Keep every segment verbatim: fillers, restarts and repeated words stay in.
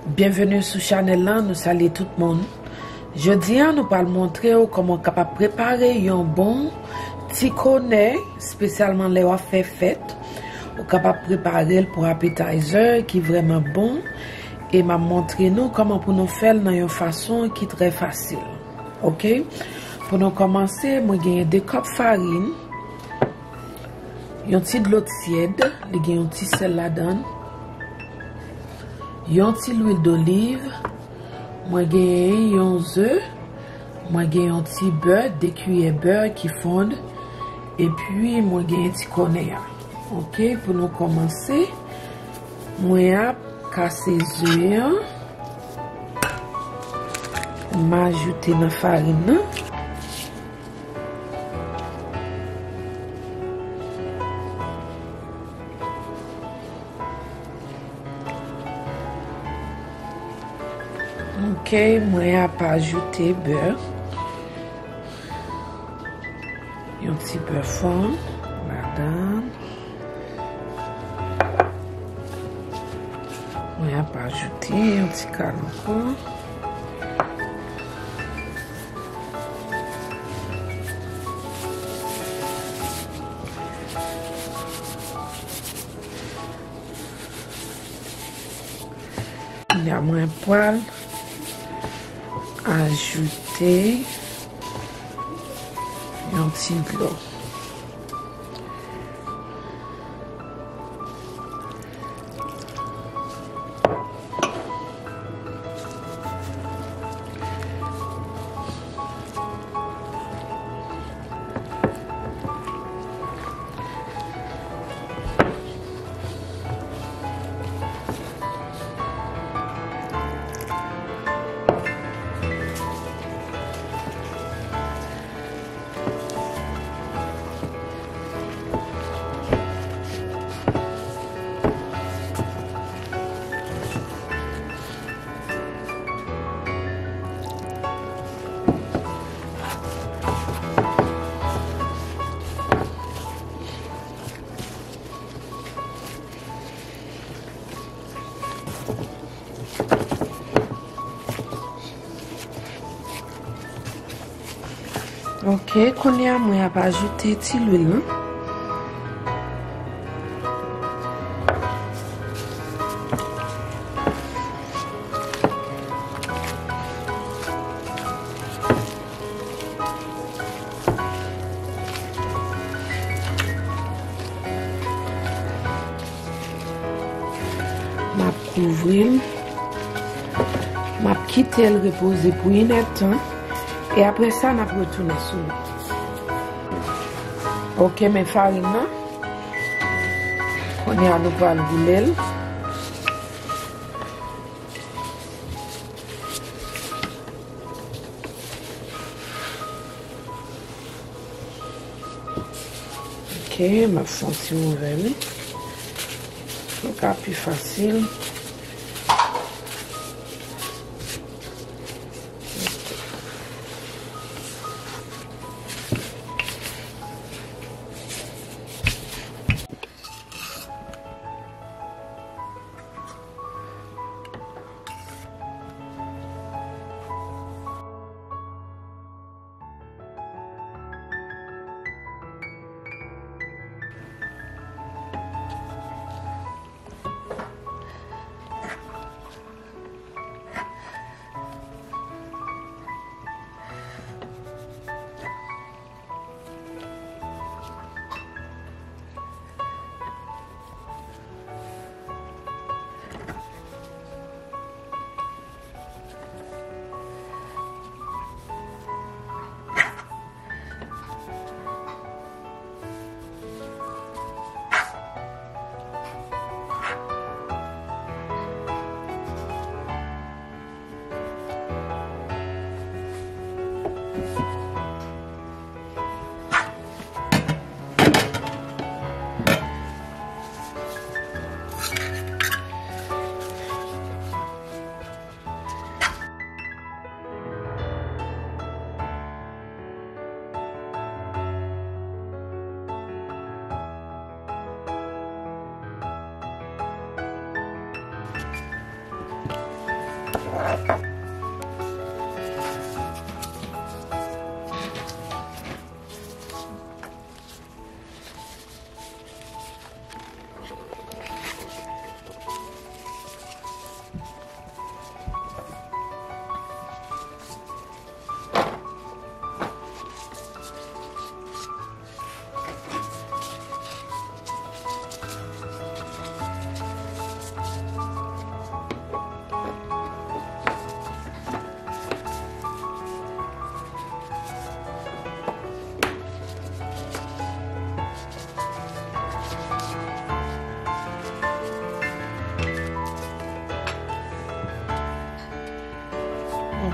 Byenveni sou chanèl lan, nou salye tout moun. Jodi a, nou pral montre w kòman w kapab prepare yon bon ti konè, espesyalman lè w ap fè fèt. Ou kapab prepare l pou appetizer ki vrèman bon. E m ap montre nou kòman pou nou fè l nan yon fason ki trè fasil. Oke? Pou nou kòmanse, mwen genyen de kòp farin, yon ti dlo tyèd, li gen yon ti sèl ladan l, yon ti lwil doliv, mwen genyen yon ze, mwen gen yon ti bè, de kiyè bè ki fonn, epi mwen genyen ti konè a. Oke, pou nou kòmanse, mwen ap kase ze an, m ajoute nan farin nan. Ok, mwen ap ajoute bè. Yon ti bè fonn ladan. Mwen ap ajoute yon ti kal ankò. Kounye a, mwen pral ajoute yon ti dlo. Ok, kounye a mwen ap ajoute ti lwil lan. M ap kouvri l. M ap kite l repoze pou inèdtan. E apre sa, n ap retounen sou li. Ok, men farin nan. Kounye a, nou pral boule l. Ok, m ap fè yon ti ouvè li. Pou l ka pi fasil.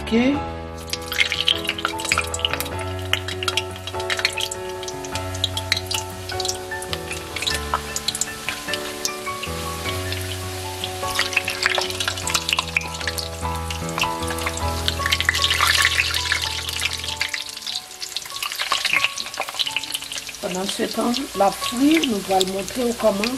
Ok. Pandan se tan, l ap fri, nou pral montre w kòman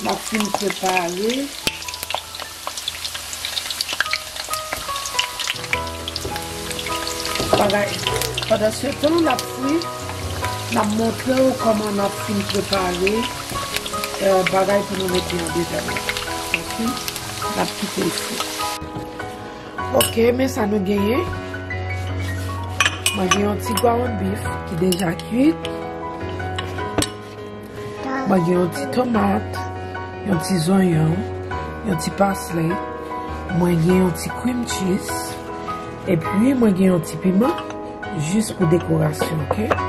l ap fin prepare bagay. Pandan se tan, l ap fri, n ap montre w kòman n ap fin prepare, eh, bagay pou nou mete andedan. Ok? N ap kite l fri. Ok, men sa nou genyen. Mwen gen yon ti ground beef ki deja kwit. Mwen gen yon ti tomat, yon ti zonyon, yon ti parsley. Mwen gen yon ti cream cheese. Epi mwen gen yon ti piman, jis pou dekorasyon, ok?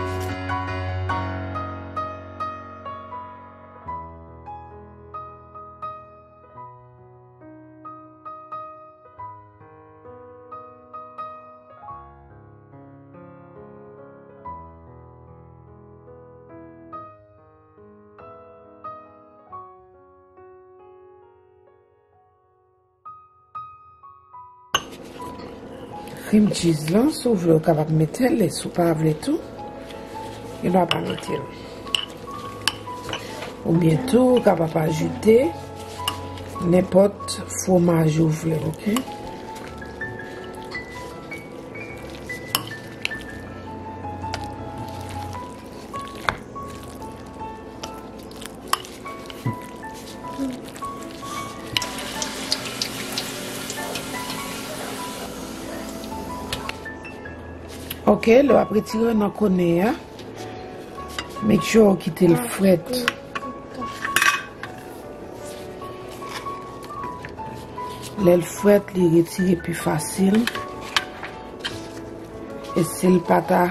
Cream cheese lan, si w vle, ou kapab mete l, e si w pa vle tou, gen dwa pa mete l. Oubyen tou, ou kapab ajoute nenpòt fwomaj ou vle, ok? Ok, lè w ap retire nan kone a, make sure w kite l frèt. Lè l frèt, li retire pi fasil. E si l pa ta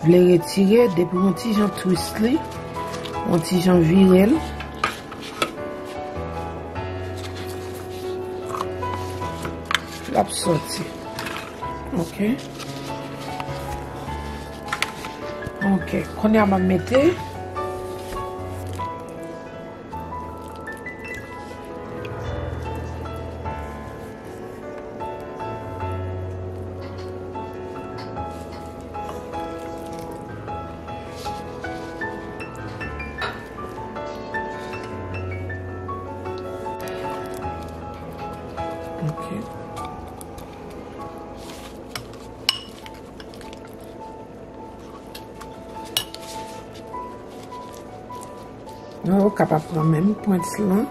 vle retire, depi w yon ti jan twist li, w yon ti jan vire l, l ap soti. Ok. Ok. Kounye a m ap mete. Ok. Ou kapab pran menm pwent lan.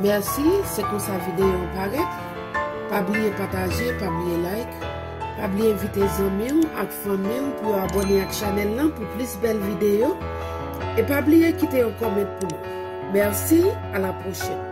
Mèsi, se konsa videyo an parèt. Pa bliye pataje, pa bliye like, pa bliye envite zanmi w ak fanmi w pou yo abòne ak chanèl lan pou plis bèl videyo. E pa bliye kite yon kòmant pou nou. Mèsi, a la pwochèn.